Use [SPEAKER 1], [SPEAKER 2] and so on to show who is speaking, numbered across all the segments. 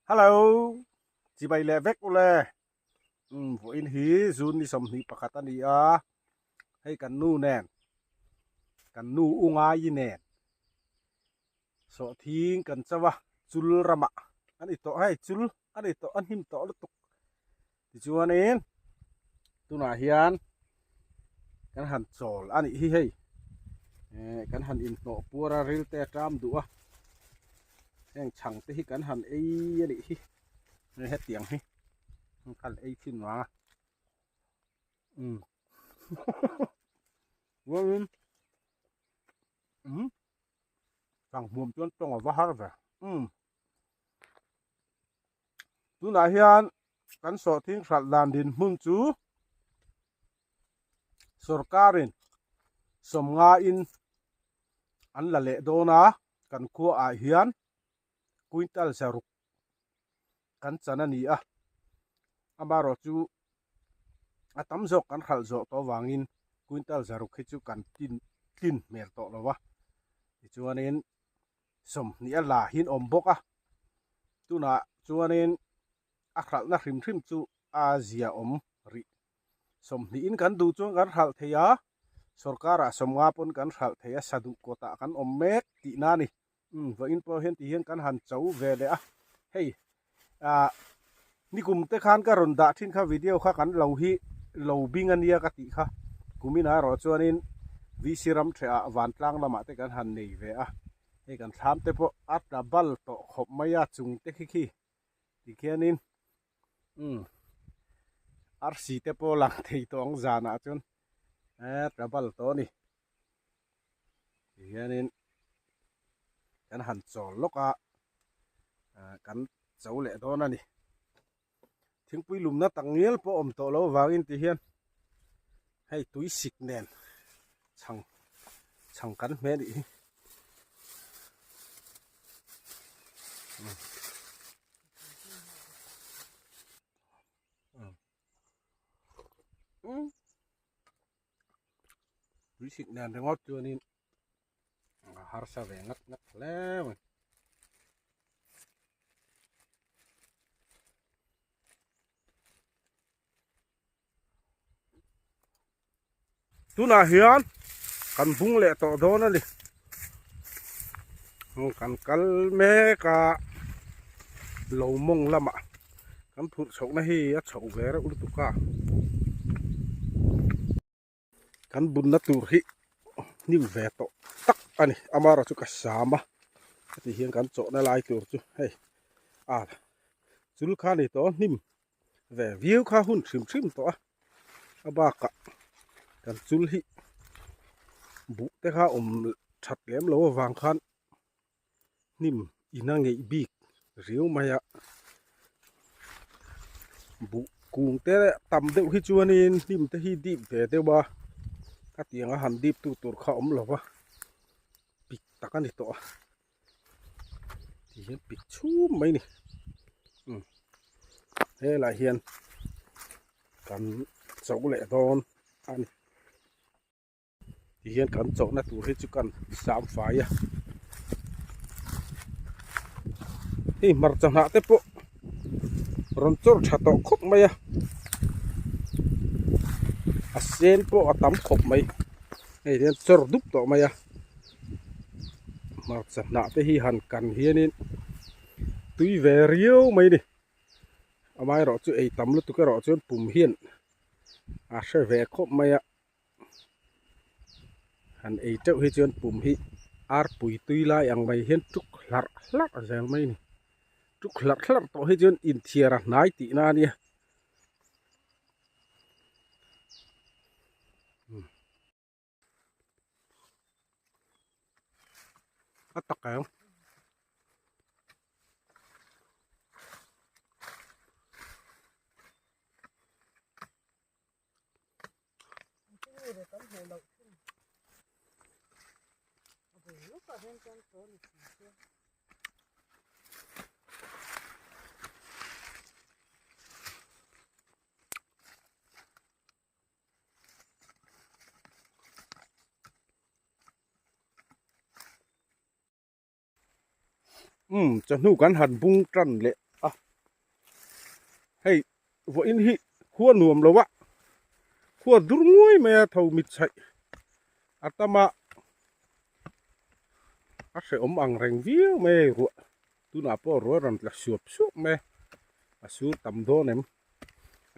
[SPEAKER 1] Hello chibai leh vek ule umm vawiin hi June ni 21 a ni a hei kan nu nen kan nu u ngai nen sawhthing kan chauh a chul ramah a ni tawh hei chul a ni tawh a hnim tawh lutuk tichuanin tunah hian kan han chawl a nih hi hei eh kan han inhnawh puar a ril te a ṭam duh a heng chhang te hi kan han ei a nih hi hetiang hi kan ei thin vang a umm umm chang hmuam chuan tawng a va har ve umm. Tunah hian kan sawhthing hralh dan dinhmun chu sorkarin sawmngain an la leh dawn a, kan khuaah hian quintal zaruk kan chan a ni a, amaherawhchu a tam zawk kan hralh zawh tawh avangin quintal zaruk hi chu kan tin tlin hmel tawh lo va, tichuanin 20 a la hi an awm bawk a tunah chuanin a hralhna hrim hrim chu a zia awm rih 20 in kan duh chuan kan hralh thei a sorkar ah 50 pawn kan hralh thei a sa duh kawtah kan awm mek tihna a ni umm vawiin pawh hian tihian kan han cho ve leh a hei ah nikum te khan ka rawn dah thin kha video kha kan lo hi lo bing a nia ka tih kha kumin ah erawh chuanin VC ram theh ah vantlang lamah te kan han nei ve a hei kan thlam te pawh a tla bal tawh khawp mai a chung te khi khi tikhianin umm arsi te pawh lang thei tawh ang zanah chuan eh tla bal tawh a ni. Tihianin kan han chawl lawk a kan cho leh dawn a ni thingpui lumna tak ngial pawh awm tawh loh avangin tihian hei tui sik nen chhang chhang kan hmeh a nih hi. Tui sik nen ringawt chuanin a harsa ve ngat ngat hle mai. Tunah hian kan bung leh tawh dawn a ni. Kan kal mek a lo mawng lamah kan phurh chhohna hi a chhoh ve reuh lutuk a. Kan bunna tur hi hnim ve tawh tak a ni amaherawh chu ka sam a heti hian kan chawhna lai tur chu hei a chul kha a ni tawh hnim ve viau kha hun hrim hrim tawh a a bakah kan chul hi buh te kha awm that lem lo avang khan hnim in a ngeih bik riau mai a buh kung te tam deuh hi chuanin hnim te hi dip ve deuh a a tiang a han dip tu tur kha a awm lo va pik tak a ni tawh a ti hian pik chhum mai a ni umm helaiah hian kan cho leh dawn a ni. Tihian kan chawhna tur hi chu kan sam fai a hei hmarcha hnah te pawh rawn chawr tha tawh khawp mai a a sen pawh a tam khawp mai hei hian chawr dup tawh mai a hmarcha hnah te hi han kan hianin tui ve riau mai a ni amaherawh chu ei tam lutuk erawh chuan pum hian a hre ve khawp mai a. Han ei teuh hi chuan pum hi arpui tui lai ang mai hian tuk hlarh hlarh zel mai a ni tuk hlarh hlarh tawh hi chuan inthiar a hnai tihna a nia. A tak ang. Umm chawhnu kan han bung tan leh a. Hei vawiin hi khua nuam lo a, khua dur nguai mai a tho mit chhaih a tam a, a hrehawm ang reng viau mai a hei ruah tunah pawh ruah rawn tla suap suap mai a, a sur tam dawn em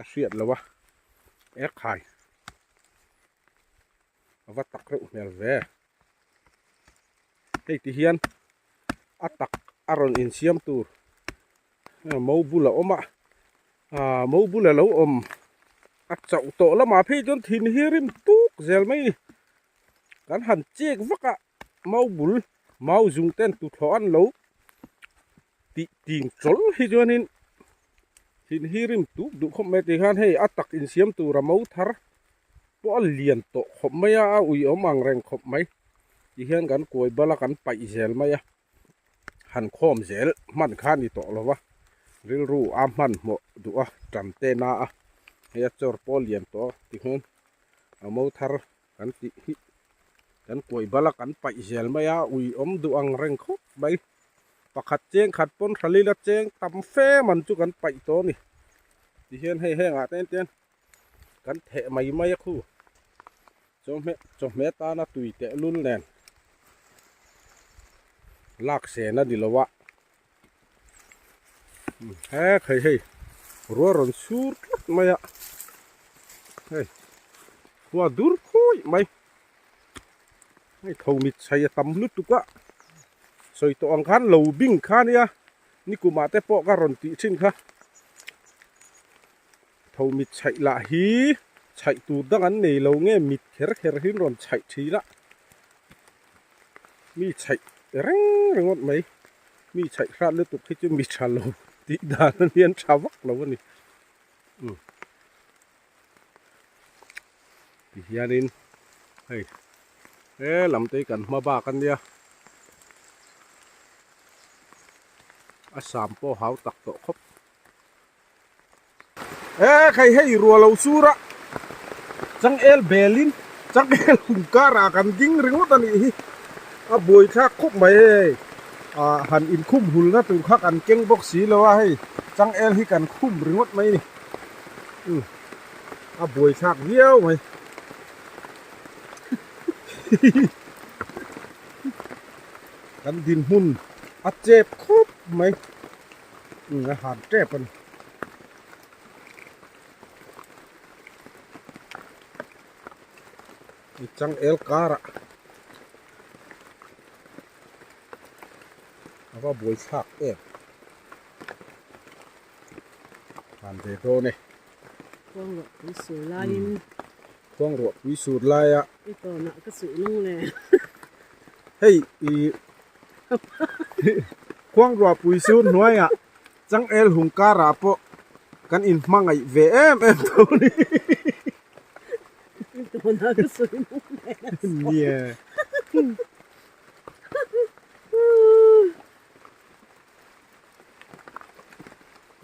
[SPEAKER 1] a hriat lo a, ekhai a va tak reuh hmel ve. Hei ti hian a tak a rawn insiam tur mo bul a awm a ah mo bul a lo awm a chauh tawh lamah phei chuan thin hi rim tuk zel mai a ni kan han chek vak a mau bul mau zung ten tuthlawh an lo tih ting chawl hi chuanin thin hi rim tuk duh khawp mai tikhan hei a tak insiam tur a mo thar pawh a lian tawh khawp mai a a uiawm ang reng khawp mai tihian kan kuai bal a kan paih zel mai a han khawm zel hman kha a ni tawh lo va rilru a hmanhmawh duh a tan te na a hei a chawr pawh a lian tawh a tihian a mo thar kan tih hi kan kuai bal a kan paih zel mai a uiawm duh ang reng khawp mai pakhat cheng khat pawn hral ila cheng tam fe man chu kan paih tawh a ni tihian hei hengah te hian kan theh mai mai a khu chawhmeh chawhmeh tana tui teh lul nen lak sen a ni lo a he khai hei ruah rawn sur tlat mai a hei khua dur khawi mai hei tho mit chhai a tam lutuk a sawi tawh ang khan lo bing kha nia nikumah te pawh ka rawn tih thin kha. Tho mit chhaih lah hi chhaih tur dang an nei lo nge mit kher kher hi an rawn chhaih thin a, mi chhaih reng ringawt mai, mi chhaih hrat lutuk hi chu mi tha lo tih dan a nia an tha vak lo a ni. Umm tihianin hei he lam te hi kan hma bak a nia a sam pawh hau tak tawh khawp. E khai hei ruah lo sur a changel belin changel hung karah kan ding ringawt a nih hi a buai thlak khawp mai hei ah han inkhum hul na tur kha kan keng bawk si lo a hei changel hi kan khum ringawt mai a ni umm a buai thlak viau mai kan dinhmun a chep khawp mai. A han tep a ni. I changel karah a va buai thlak em. Han ve dawn e.
[SPEAKER 2] Khuang ruah pui sur laiin.
[SPEAKER 1] Khuang ruah pui sur laia.
[SPEAKER 2] I tawnah ka suh nung le.
[SPEAKER 1] Hei i Khuang ruah pui sur hnuaiah changel hung karah pawh kan inhmangaih ve em em tho a ni. Nia.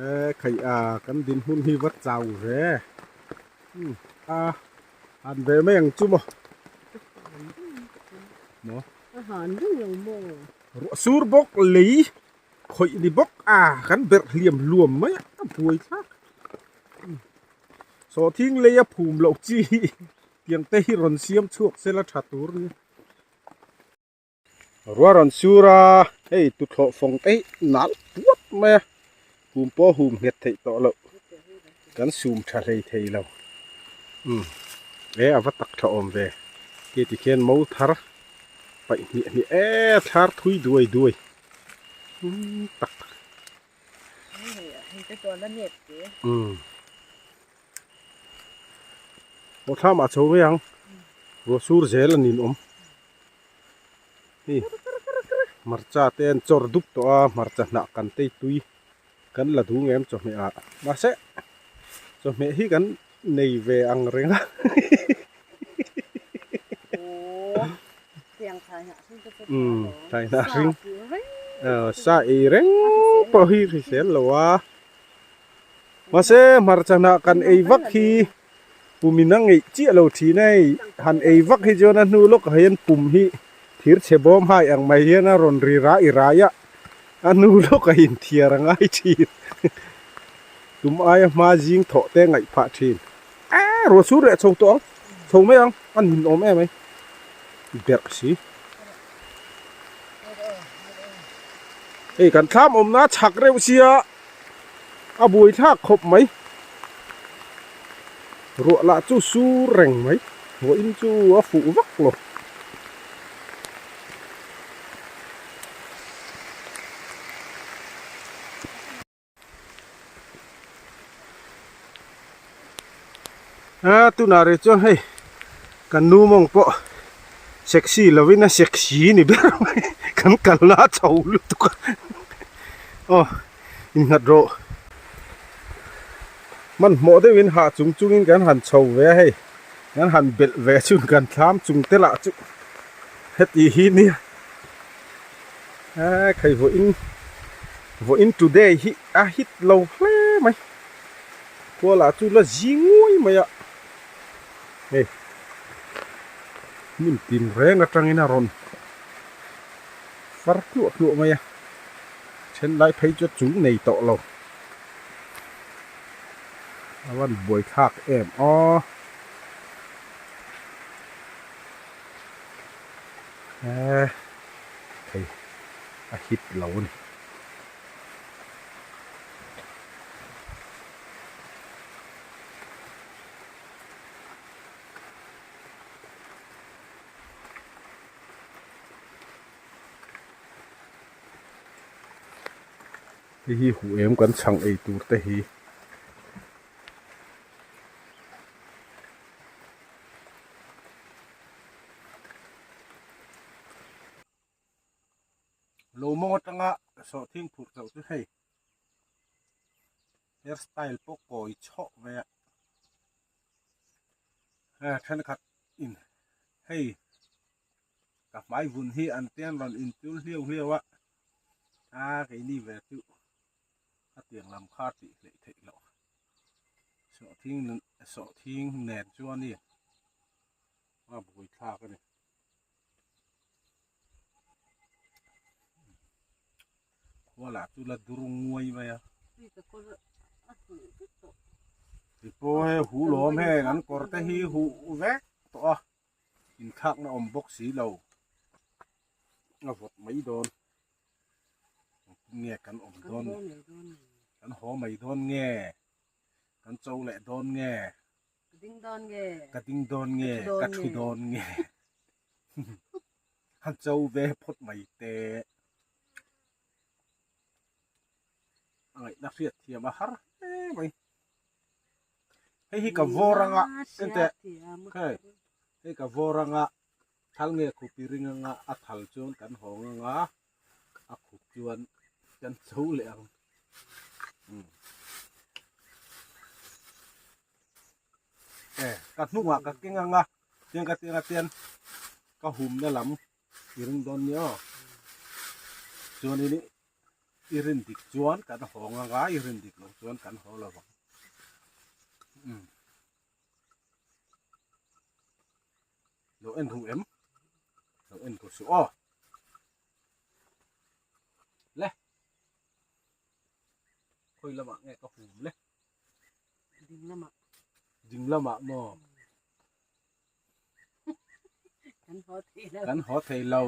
[SPEAKER 1] E khai a kan dinhmun hi va chau ve. A han ve mai ang chu maw. Maw.
[SPEAKER 2] A han reng lo maw?
[SPEAKER 1] Ruah sur bawk lei khawih ni bawk a kan berh hliam hluam mai a a buai thlak. Sawhthing lei a phum loh chi tiang te hi rawn siam chhuak se la tha tur a ni. Ruah rawn sur a hei tuthlawh fawng te hi nal puat mai a hum pawh hum nghet theih tawh loh kan sum tha hlei thei lo umm e a va tak tha awm ve khi ti khian mo thar paih hmiah hmiah e thlar thui duai duai umm tak umm aw thlam ah chho mai ang ruah sur zel a ninawm. Hei hmarcha te an chawr dup tawh a hmarcha hnah kan tei tui kan la duh ngem chawhmeh ah mahse chawhmeh hi kan nei ve ang reng a umm thlai hnah hring sa ei reng pawh hi hrisel lo a mahse hmarcha hnah kan ei vak hi Pum in a ngeih chiah lo thin a hei, han ei vak hi chuan a hnu lawkah hian pum hi thir chhe bawm hai ang mai hian a rawn ri rai rai a, a hnu lawkah inthiar a ngai thin. Tum aia hma zing thawh te ngaih phah thin. Eee ruah sur leh chho tawh ang, chho mai ang, a nun awm em ai. Berh si. Hei kan thlam awmna chhak reuh sia a buai thlak khawp mai. Ruah lah chu sur reng mai, ruahin chu a fuh vak lo. A tunah rih chuan hei kan nu mawng pawh sexy lovin a sexy ni ber mai kan kalna a chho lutuk a aw innghat rawh hmanhmawh deuhin hah chung chungin kan han chho ve a hei kan han belh ve chun kan thlam chung te lah chu heti hi nia. A khai vawiin vawiin today hi a hit lo hle mai khua lah chu la zi nguai mai a hei hmun tin reng atangin a rawn far tluah tluah mai a then lai phei chu a chung nei tawh lo a van buai thlak em aw. Eee thei a hit lo a ni. Hei hi huh em kan chhang ei tur te hi. Lo mawng atanga sawhthing phurh chauh chu hei hair style pawh kawi chhawh mai a hei thenkhat in hei ka hmai vun hi an tian rawn intul hliau hliau a a keini ve chu a tiang lam kha tih hleih theih loh sawhthing sawhthing nen chuan in a bui thlak a ni. Khua lah chu la dur nguai mai a. Ti pawh he hu lawm heng an kawr te hi huh vek tawh a inthlakna awm bawk si lo a vawt mai dawn nge kan awm dawn kan haw mai dawn nge kan cho leh dawn nge.
[SPEAKER 2] Ka ding dawn nge?
[SPEAKER 1] Ka ding dawn nge? Ka thu dawn nge? Han cho ve phawt mai te. A ngaihna hriat thiam a har hle mai. Hei hi ka vawr anga ente hei hei ka vawr anga thal nge khup i ring anga a thal chuan kan hawng anga a khup chuan kan cho leh ang. E ka hnungah ka keng anga tiang ka tiang a tian ka humna lam i ring dawn nia aw chuanin i rin dik chuan kan hawng anga i rin dik loh chuan kan haw lo vang um lo en ru em lo en ru suh aw le. Khawi lamah nge ka hum le?
[SPEAKER 2] Ding lamah.
[SPEAKER 1] Ding lamah maw?
[SPEAKER 2] Kan haw thei lo.
[SPEAKER 1] Kan haw thei lo.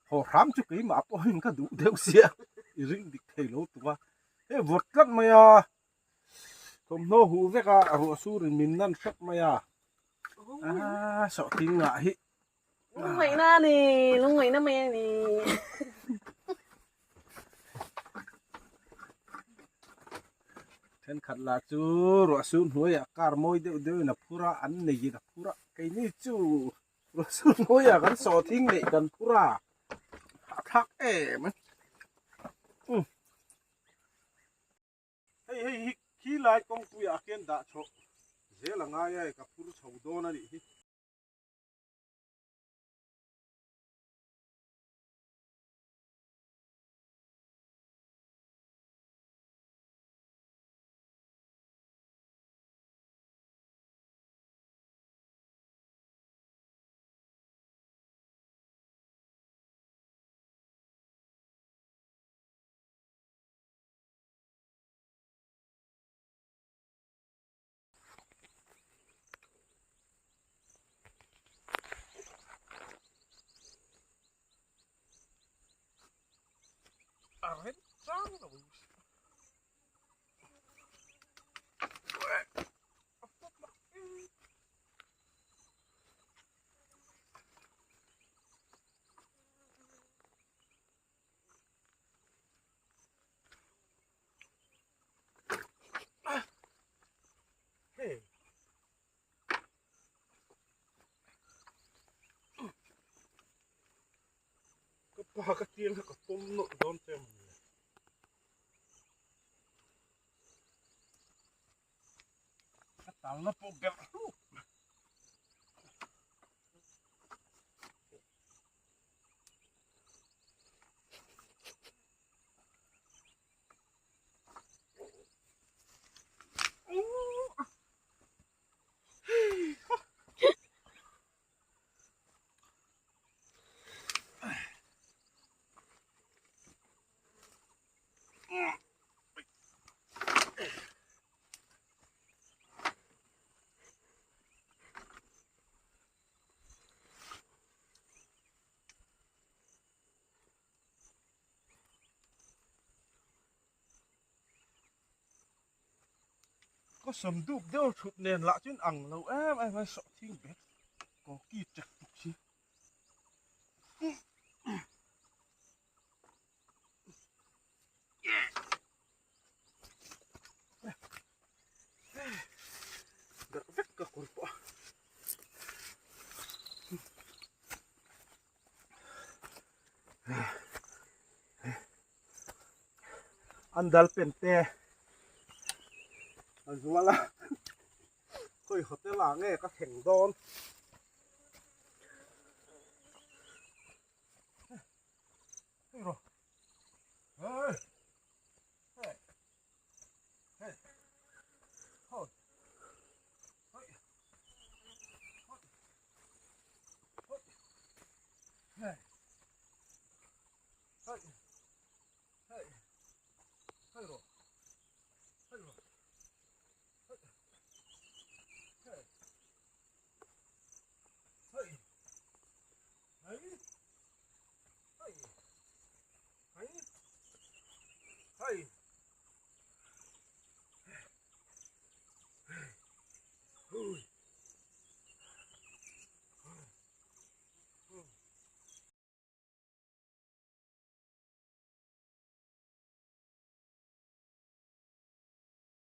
[SPEAKER 1] Haw hram chu keimah pawhin ka duh deuh sia. I ring dik thei lo tuk a. Hei vawt tlat mai a. Thawmhnaw huh vek a, ruah surin min nan hrep mai a. Ah, sawhthing ngah hi.
[SPEAKER 2] Lungngaihna a ni, lungngaihna mai a ni.
[SPEAKER 1] Thenkhat lah chu ruah sur hnuaiah car mawi deuh deuhin a phur a, an neiin a phur a. Keini chu ruah sur hnuaiah kan sawhthing neih kan phur a, hahthlak em a. Hei hei hi khi lai kawngpuiah khian dah chhoh zel a ngai a, ka phur chho dawn a nih hi. A rem chang lo. Hey. Ka pa ka tiang kha ka pawm nawlh dawn che maw le. Ka talna pawh berh hluk. Ka sam dup deuh thut nen lah chuan ang lo em em a sawhthing bek koki chek tuk hi. Darh vek ka kawr pawh a. An dal pen te a zual a khawi hotel ah nge ka thleng dawn.